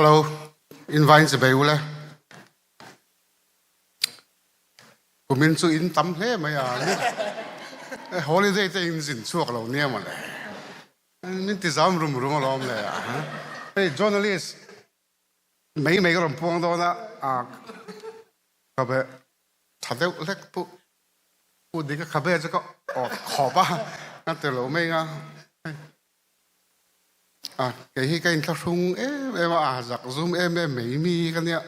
Hello, in vain si bei ule. Kumin chu in tam hle mai a. Holiday te in zin chuak lo nia mawle. Min ti zam rum rum alawm le. Hei journalist mei mei ka rawn puang dawn a, ka be tha deuh hlek pu pu dik a khabe chu ka awt khawp a, ka ti lo mai a. A kei hi ka inthlahrung em em a, a zak zum em em mai mi ka nia.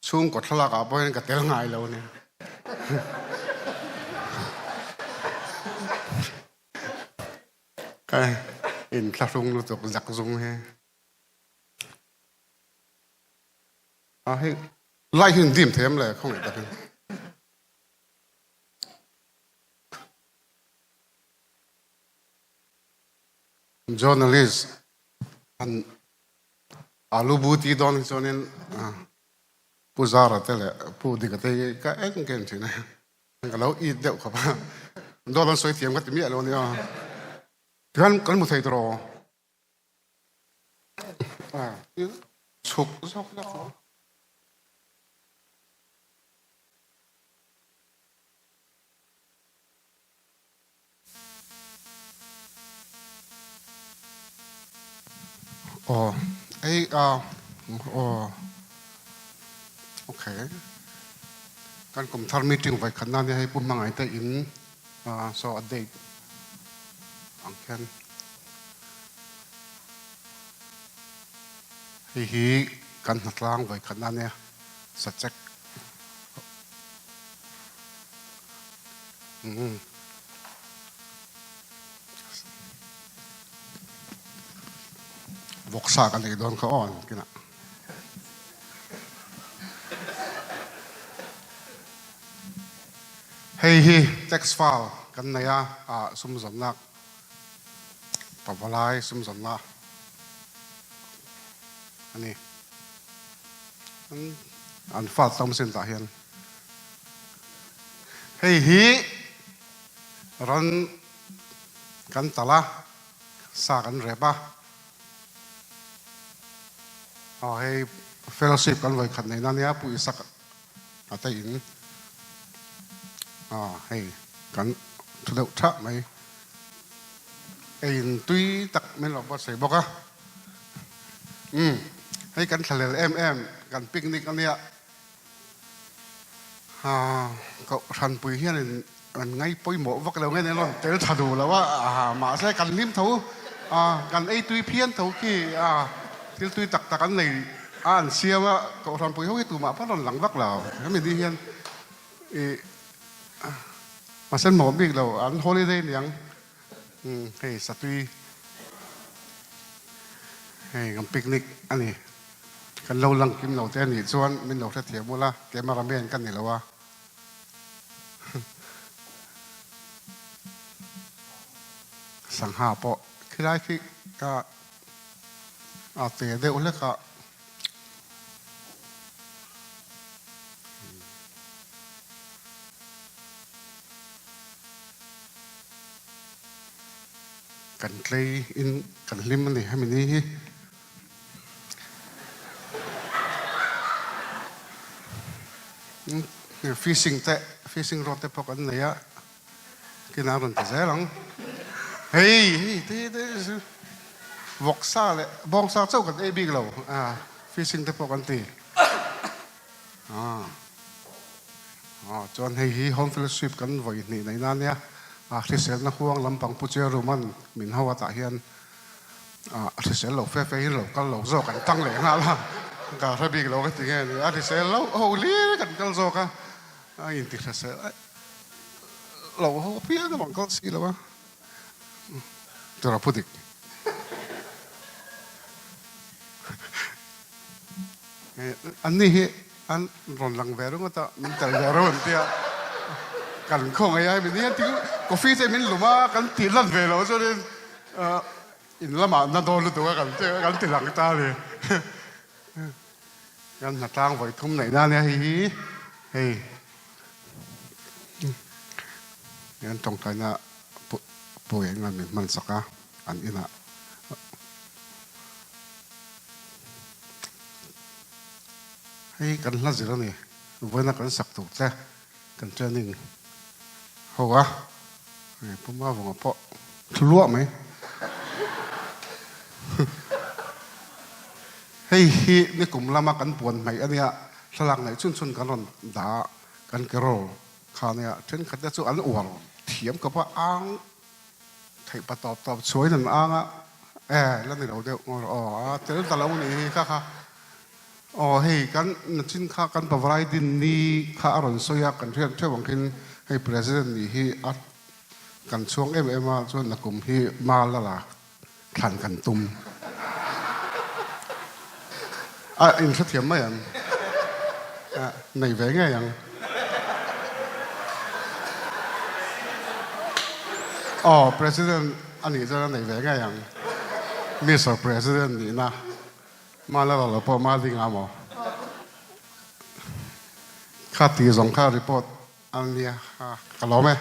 Chhungkaw thlalak ah pawh hian ka tel ngai lo nia. Ka inthlahrung lutuk zak zum hi. A hei lai hi dim them le khawngaih takin. Journalist an alu bu ti dawn hi chuanin Pu Zara te leh Pu Dika te hi ka eng ken thin a, ka lo it deuh khawp a, dawt an sawi thiam ka ti miah lo ania. Tikhan kan hmu thei tawh rawh. Chhuk zawk zawk. Aw ei a aw okay kan kum thar meeting vai khat na nia hei pu hmangai te in so a date ang khian hei hi kan hnatlang vai khat na nia sachek Vawksa kan ei dawn kha aw kinah. Hei hi tax file kan nei a, ah sumzawnnak pavalai sumzawnnak a ni. An fa tam sin tah hian. Hei hi ran kan talh a, sa kan rep a. Aw hei fellowship kan vawi khat neihna nia Pu Isak a te in aw hei kan thu deuh thah mai. Eiin tui tak min lo buatsaih bawk a. Umm hei kan thlalel em em kan picnic ania. Kohhranpui hianin an ngai pawimawh vak lo nge nen rawn tel tha duh lo a, mahse kan hlim tho a, kan ei tui phian tho khi a, thil tui tak tak an nei a an siam a, Kohhranpui ho hi tumah pawh rawn lang vak lo, hemi ni hian ih mahse an mawh bik lo, an holiday niang hei satui hei kan picnic a ni. Kan lo lang kim lo te anih chuan min lo hrethiam ula, camera man ka ni lo a. Sangha pawh khilai khi ka a te deuh hlek a. Kan tlei in kan hlim a ni hemi ni hi. Fishing te fishing rod te pawh kan nei a kinah a rawn ti zel ang hei hei te te vawksa leh bawngsa chauh kan ei bik lo a fishing te pawh kan ti a chuan hei hi home fellowship kan vawi hnih neih nan nia a hriselna huang lampang pu Chair Roman min ho atah hian. A hrisel lo fe fe in lo kal lo zawk an tang leh nghal a, ka hre bik lo ka ti nge ni, a hrisel lo ho hlir kan kal zawk a, a inti hrisel lo ho apiang a bang kal si lo a, tura phu dik. An ni hi an rawn lang ve ringawt a, min tel ve reuh an tia, kan khawngaih a hemi ni hian coffee te min lum a, kan tih lan ve loh chuanin In lamah na dawn lutuk a kan kan ti lang ta a ni. Kan hnatlang vawi thum neih na nia hei hi hei an tawngtaina pawi eng an min hman sak a an inah. Hei kan hla zir a ni. Vawiina kan sak tur te kan training ho a, hei Pu Mavunga pawh thu luah mai. Hei hi nikum lama kan puan hmaih a nia, thlalak neih chhun chhun kan rawn dah a, kan carol kha nia thenkhat te chu an uar thiam khawp a, ang Theih pa tawp tawp chhuain an ang a, e la ni lo deuh ngawr aw a tel ta lo nih hi kha kha aw hei kan nachin kha kan pavalai din ni kha a rawn sawi a kan hriat theuh ang khin hei president nih hi a kan chhuang em em a chuan nakum hi ma la la thlan kan tum a inhrethiam mai ang nei ve ngei ang. Aw President a nih chuan a nei ve ngei ang. Mister President nihna ma la lo pawh ma ding a maw? Kha ti zawng kha report a nia ka lawm e.